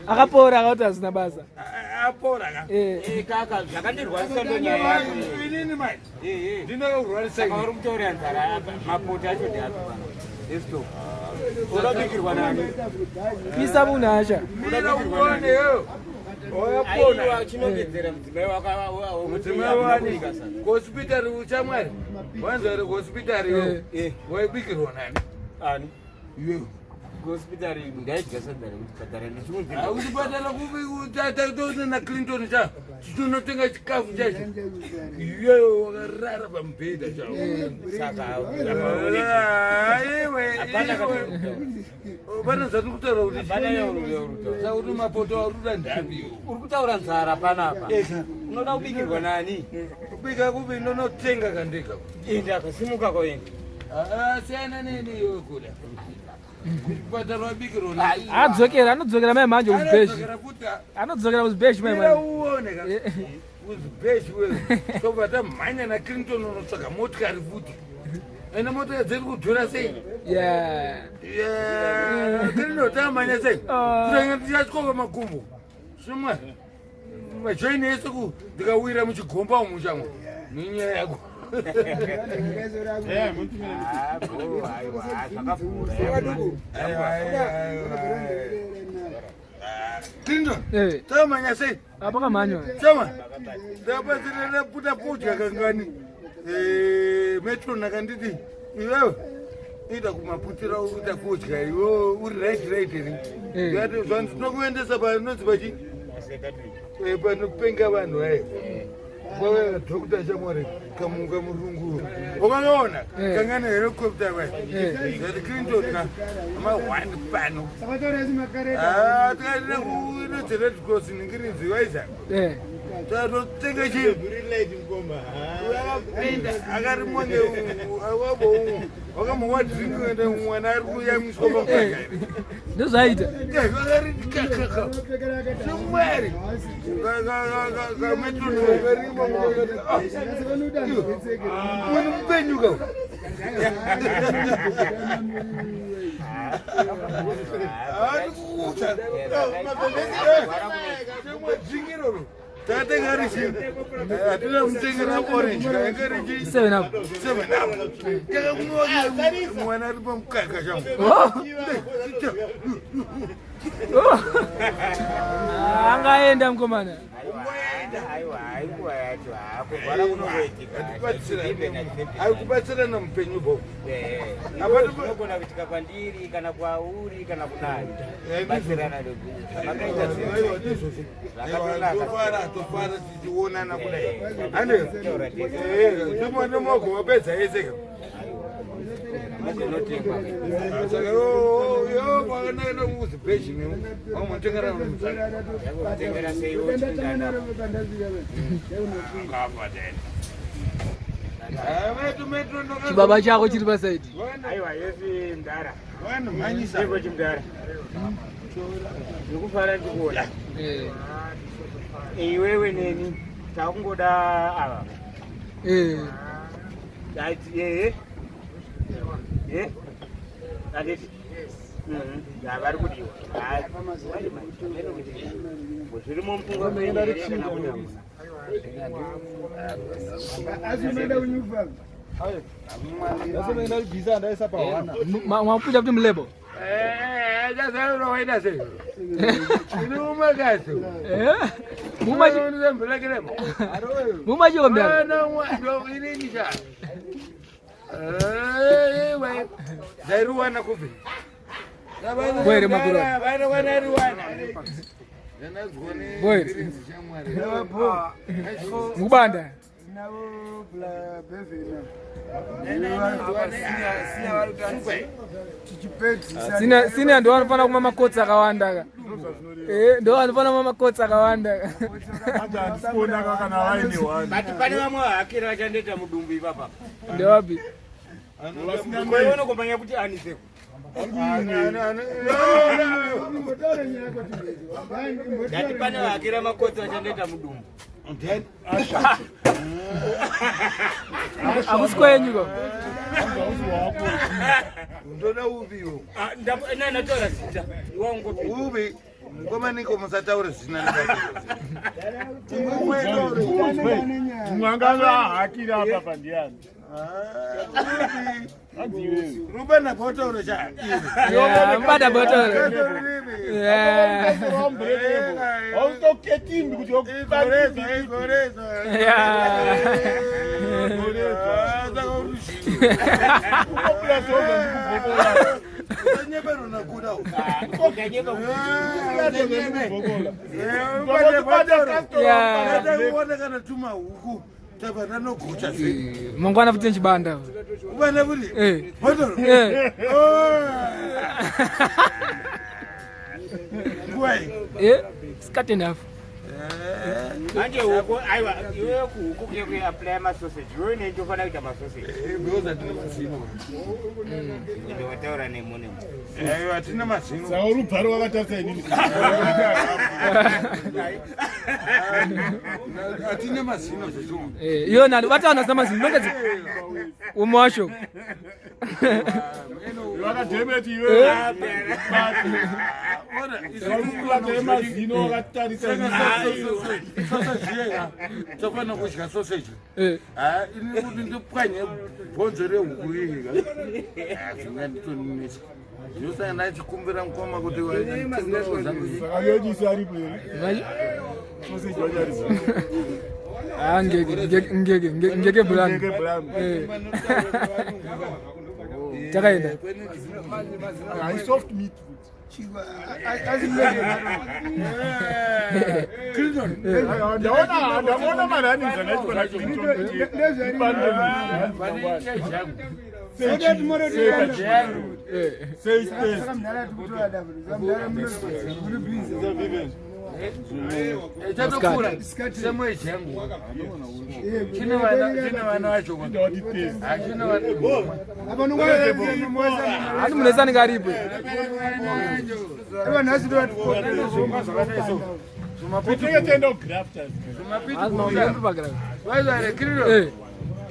Akapora akauti hazvina basa. Apora ka. Eh. Kaka zvakandirwarisa ndonyaya yako. Inini mai. Ndinokurwarisa. Saka uri kutaurira nzara apa mapoto acho ndeapi pano? Estop. Unobikirwa nani? Pisa munhu asha. Mira uone yo. Wapona. Aiwa chinongedzera mudzimai waka Mudzimai wani kuhospitari uchamwari. Wanzwa uri kuhospitari yo. Eh. Waibikirwa nani? Ani? Iwewe. Kuhospitari ndaidya sadza rekuchipatara ndichimudzimai. Kuchipatara kupi kutatoona na Clinton cha. Tichinotenga chikafu chacho. Iwewe wakarara pamubhedha chawo. Saka Iwe. Hapana iwe. Pana zvatiri kutaura kuti Hapana yauri sakuti mapoto arikuda ndapi. Uri kutaura nzara panapa. Unoda kubikirwa nani? Kubika kupi ndonotenga kandega. Enda akasimuka koenda. Ah, siyana neni iwe kuda. Kuchipatara wabikirwa nani? Adzokera, anodzokera mai manje kuzibheshi. Anodzokera futi. Anodzokera kuzibheshi mai Mira manje. uone ka. Kuzibheshi wewe. Tobva tamhanya naClinton unotsvaga motikari futi. Ende motikari dziri kudhura sei? Yeah. Yeah, Clinton tamhanya sei? Ah. Kutanga tichatyoka makumbo. Zvimwe majoini ese ku ndikawira muchigomba umu chamwe. Nenyaya yako. Zvakapfuura. Clinton, Eh. tamhanya sei? Apa kamhanywa. Chama, ndabatsira ndaputa kudya kangani. Eh, metron akanditi iwewe ita kumaputira uita kudya iwe uri right right here. Eh. Ndikati zvanzi tinokuendesa panonzi pachi eh, panopenga vanhu ayo. Kwauya dhokota chamwari kamuka murungu. Wakakaona Eh. kangani helicopter vai. Eh. Ndati Clinton ka ama one pano. Ah, tikaenda ku Red Cross ningirinzi waiza. Eh. Tatotenga chii? Akapinda akarimwa ngeawabo wakamuwa drink ende mwana ari kuyamwiswa pamukaka. Ndozvaita. Akarikakaka. Somwari. Kametro karimwa Munhu mupenyu ka. Haadi kukuta. Chimwe drink iroro. Takatenga richi. Hatina mutengera orange. Kaenga richi. 7 up. Seven up. Takakumwa mwana ari pamukaka changu. Oh. Oh. Angaenda mukomana. Aiwa, haikuwa yacho. Kurwara kunongoitika. Ari kubatsirana mupenyu bo. Zvinogona kuitika kwandiri kana kwauri kana kunani. Batsirana zvakaita Tofara tofara tichionana kudai. Ande. Eh, mogo wapedza yese ka. zvinotengwa. Saka yo yo kwakanaka kuzibheji ne. Wamutengera mutsaka. Kutengera sei wochindana. Chibaba chako chiri pasaidi. Aiwa, yesi mdara. Vanomhanyisa. Iko chimdara. Ndikufara ndikuona. Eh. Iwewe neni takungoda ava. Eh. Ati eh. Eh. Anditi. Vari kudiwa. Zvirimo mupfungwa menyu here kana kuti hamuna? Mwapuja kuti mulebo. Eh, waita sei? Inomakazi. Eh. Mumachi mumachiko mdara. Ndairuwana kupi? Bwere makurwa. Vanariwana. Bwere. Mubanda. Sina sina ndo vanofana kumwa makotsi akawanda ka. Eh, ndo vanofana kumwa makotsi akawanda ka. But pane vamwe vahakiri vachandoita mudumbu ipapa. Ndewapi? Koiona kumhanya kuti aniseko. Ndati pane vahakira makotsi vachandoita mudumbu. Hakusi kwenyu ko. Ndoda upi iwo? Ndataura zita iwangopi. Upi? Mukomaniko musataure zina. Mumwe anga ahakira apa pandiani. Hanzi iwewe. Rubana botoro cha. Yeah, mubata botoro. Yeah. Autoketimbi kuti Igoreza, igoreza. Yeah. Usanyepero nakuda. Yeah. Kuona kana tuma huku tabva tanogocha zvedu. Mangwana futi nechibanda. Ubana kuti Eh. botoro. Eh. Nguva iyi. Eh, sikati enough. Manje huku aiwa iwe kuhuku kuye kuapply masausage iwe nendofana kuita masausage. Because hatina mazino. Ndowataura nemo nemo. Aiwa hatina mazino. Saka uri ubharo wakatarisa inini. Hatina mazino zvetu. Eh, iyo nani bata vanhu vasina mazino nongedze umwe wacho. Wakadhemeti iwewe. Ona, Uri mazino wakatarisa inini. Sausage yega. Tofanira kudya sausage. Eh. Ah, ini kuti ndipwanye bhonzo rehuku iyi. Zvinganditonetsa. Ndinosanga ndachikumbira mukoma kuti Saka yodisi aripo here? Manje- Sausage wacho aripo. Ah, ngeke ngeke ngeke ngeke brand. Ngeke brand. Eh. Takaenda. Hai soft meat futi. Ndaona ndaona marani zvakaitwa na Clinton kuti Eh. Say first. chatokura semwedzi yangu chine vana vacho Ndawati taste. hachine vana Handi munhu wese anenge aripo. Tinenge tienda kugrafters. Hazi maundu pagra. vaizvarekiriro Eh.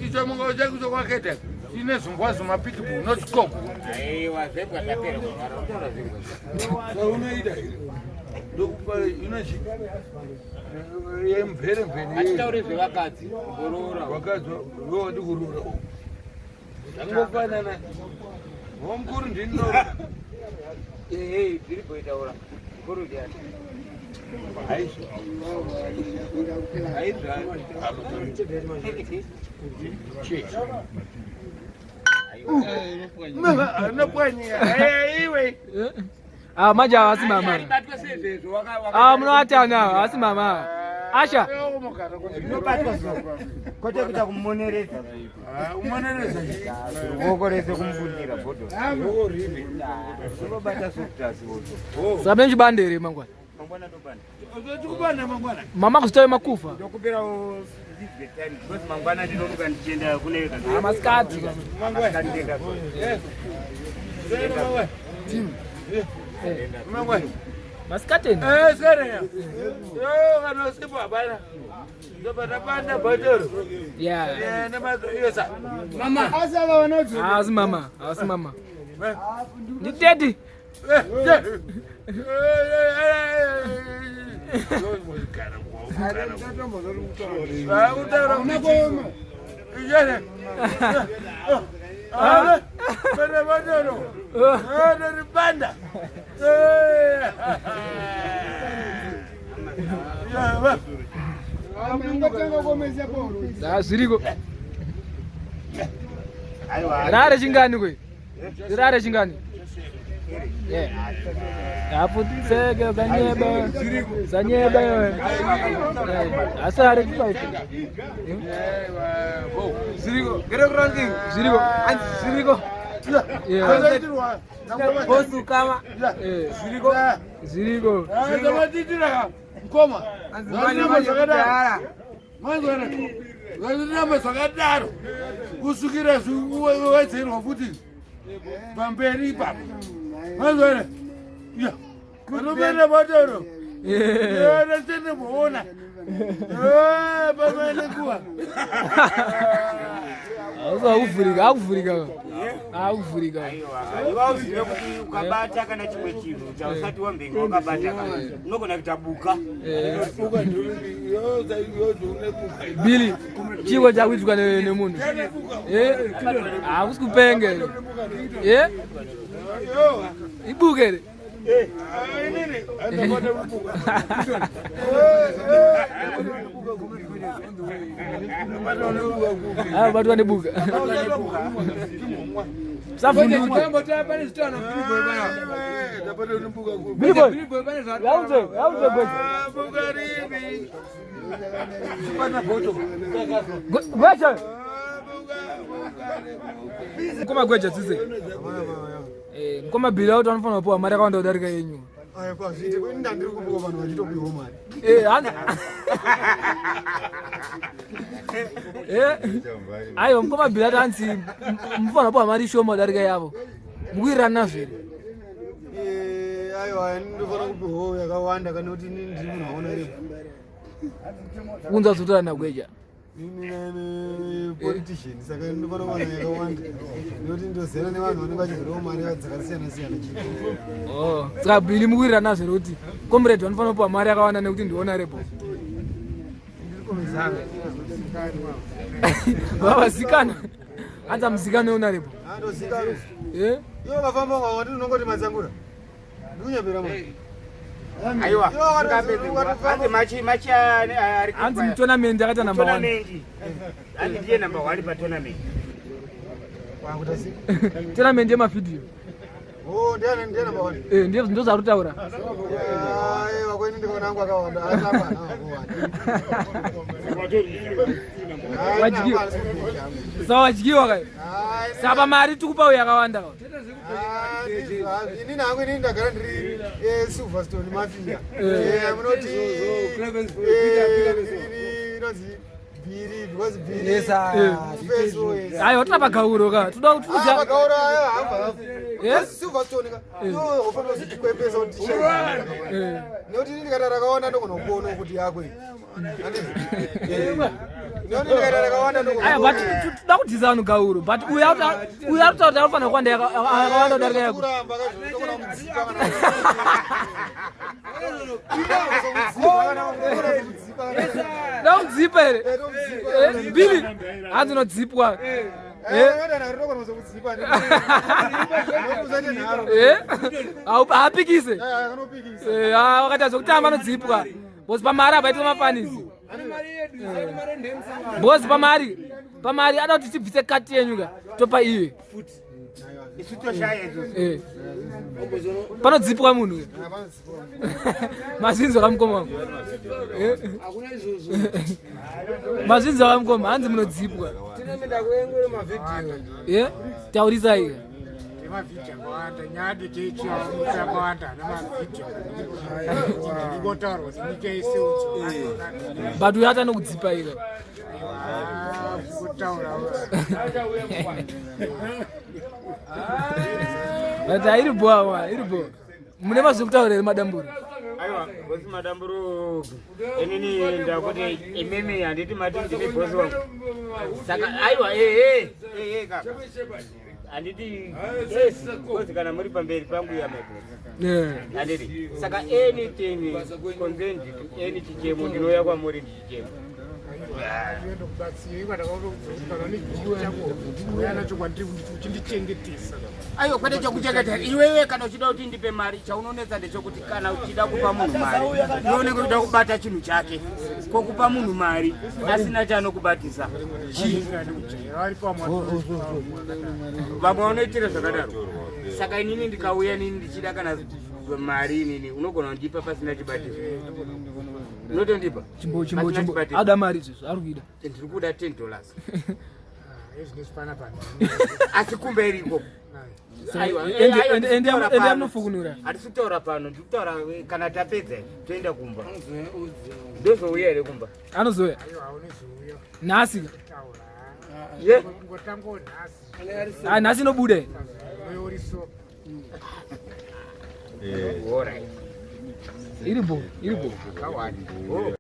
icho munga chakucho kwaketa chine zungwa zvimapitibu nochikoko Aiwa zvebwa zvapera kugara utaura zvebwa. zvaunoita ndokupa inochi yemvere mvere Hatitauri zvevakadzi kuroora. wakadzi wewadi kuroora zvangofanana vomukuru ndini Eh, zviri kuitaura. Mukuru ndiani? Haizvo. anopwanyika iwe Eh. Ah, manje havasi mama. Batwa sezvezvo waka Ah, munovatana havasi mama. Asha. Inobatwa so. Kwete kuita kumumonereza. umonereza Ruoko rese kumubudira bhodhoro. Unobata softasi woto. Saka mune chibanda here mangwana. Mangwana ndobanda. tikubana mangwana Mama kuzotave makufa. Ndokuperawo ndibve time because mangwana ndinomuka ndichienda kune Ah, masikati. Masikati mangwana Masikati ena. sereya kana usipo hapana ndobata bhotoro Yeah. nemayosa Havasi mama, havasi mama. Nditeti. Ribanda Ah, zviriko. Rare chingani kwe? Rare chingani? Yeah. Apo tseke zanyeba. Zanyeba iwe. Eh, Asi ari kupa Zviriko, Zviriko. zviriko. Yeah. Bosu kama Eh, zviriko. Zviriko. Zvamatitira mukoma. Zvatiramba zvakadaro. Manzwana. Zvatiramba zvakadaro. Kusvikira wedzerwa futi pamberi ipapo. Manzwana. Ya. Vanopenda botoro. Ndasendemboona pamaenekuwa. Akuvhurika, akuvhurika, akuvhurika. Aiwa, uzive kuti ukabata kana chimwe chinhu chausati wambenge wakabata ka, unogona kuita buka. Bili, chiko chakuitwa nemunhu. Eh, hakusi kupenge. Eh, ibuke re. Ah, batwa nebuka. Savunduke. Bili boy. Yauze, yauze gweja. Gweja. Mkoma gweja tsitse. Eh, mkoma Bili auto anofanira kupiwa mari yakawanda kudarika yenyu. Kwazviite ini ndandiri kupuka vanhu vachitopiwa mari. Eh, hanzi. Eh. Aiwa, mkoma Bili ati hanzi mufanira kupiwa mari shoma kudarika yavo. Mukuwirirana nazvo here? Eh, aiwa, ini ndofana kupiwawo yakawanda kana kuti ini ndiri munhu aona repo. Kunzwa zotaura nagweja. Ini politician, saka ndofana kuwana yakawanda nekuti ndozera nevanhu vanenge vachizodawo mari dzakasiyana siyana. Oh, saka Bili mukuwirirana nazvo here kuti comrade vanofanira kupiwa mari yakawanda nekuti ndiona repo? Vavasikana. Hanzi amusikana unarepo. Andozikanwa. Eh? Iwe ukafamba ungawati unongoti matsangura ndikunyepera mani. Aiwa, hanzi machi machi ari Hanzi mutournament akaita number 1. tournament, hanzi ndiye number 1 patournament. Wakuta sei? Tournament yemavhidhiyo. Oh, ndiani ndiye number 1? Eh, ndiye ndozvari kutaura. Aiwa, kweni ndikaona angu akawanda atamba akawanda. Wadyiwa. Saka wadyiwa kai. Saka mari tikupa uyo yakawanda ka. Inini hangu inini ndagara ndiri Silverstone Mafia. Munoti inonzi Biri because Biri. Yes, ah, Feso, yes. Aiwa, toda pagauro ka. Toda Ah, kuti pagauro ayo hamba. Yes? Silverstone ka. Yo ufanira kuzikwepesa kuti tishaye. Nekuti inini ndikati rakawanda ndogona kuona kuti yako iyi. Nekuti ndikati rakawanda ndogona Aiwa, but toda kudhisa vanhu gauro, but uyu uyu ari kutaura kuti anofanira kuwanda yakawanda kudarika yako. Kuramba kazvo mudzipa kana. Da kudzipa here? Eh, Bili, hanzi unodzipwa. Eh? Eh? Haapikise. Eh, ah, wakaita zvekutamba anodzipwa. Because pamari apaitwa mafanisi. Because pamari ada kuti tibvise kati yenyu ka topa iye. Isu toshaya isusu. Eh. Panodzipwa munhu. Mazvinzwa kamukoma wangu. Eh. Mazvinzwa kamukoma, hanzi munodzipwa. Eh? Taurisai. Nemavhidhiyo akawanda nyaya techiamusi akawanda nemavhidhiyo ndikotaurwa kuti nyika iseudzo. But uyu ati anokudzipa ika. Kutaura. But iri bho wa, iri bho. Mune mazvekutaura here, Madamburo? Aiwa, bosi Madamburo, inini ndakuti imimi handiti mati ndine bosi wangu, saka aiwa, ee ee kaka, handiti yes bosi, kana muri pamberi pangu ya my boss, handiti? Saka anything concerned to any chichemo, ndinouya kwamuri ndichichemo. Ndiende kubatsira ikatakaana nechipo chako uya nacho kwandiri uchindichengetesa. Aiwa, kwete chokuchengeta. Iwewe kana uchida kuti ndipe mari, chaunonetsa ndechekuti kana uchida kupa munhu mari unooneka uchida kubata chinhu chake. Kokupa munhu mari asina chaanokubatisa chii? Varipo vamwe. Vamwe vanoitira zvakadaro. Saka inini ndikauya nini ndichida kana mari, inini unogona kundipa pasina chibatiso, unotondipa Chimbo chimbo pasina chimbo. chibatiso. Ada mari izvezvo ari kuida. Ndiri kuda $10. Ezvinezvi panapa. Asi kumba iriko. Aiwa, aiwa, Ende ndiri kutaura ende pano. amunofukunura. Hatisi kutaura pano, ndiri kutaura kana tapedza toenda kumba. Ndozouya here kumba? Anozoya. Aiwa, unozouya. Nhasi ka. Taura. Ye. Ngotango nhasi. Ah, nhasi inobuda here? Moyo uri so. Alright. Iripo, iripo. Akawanda.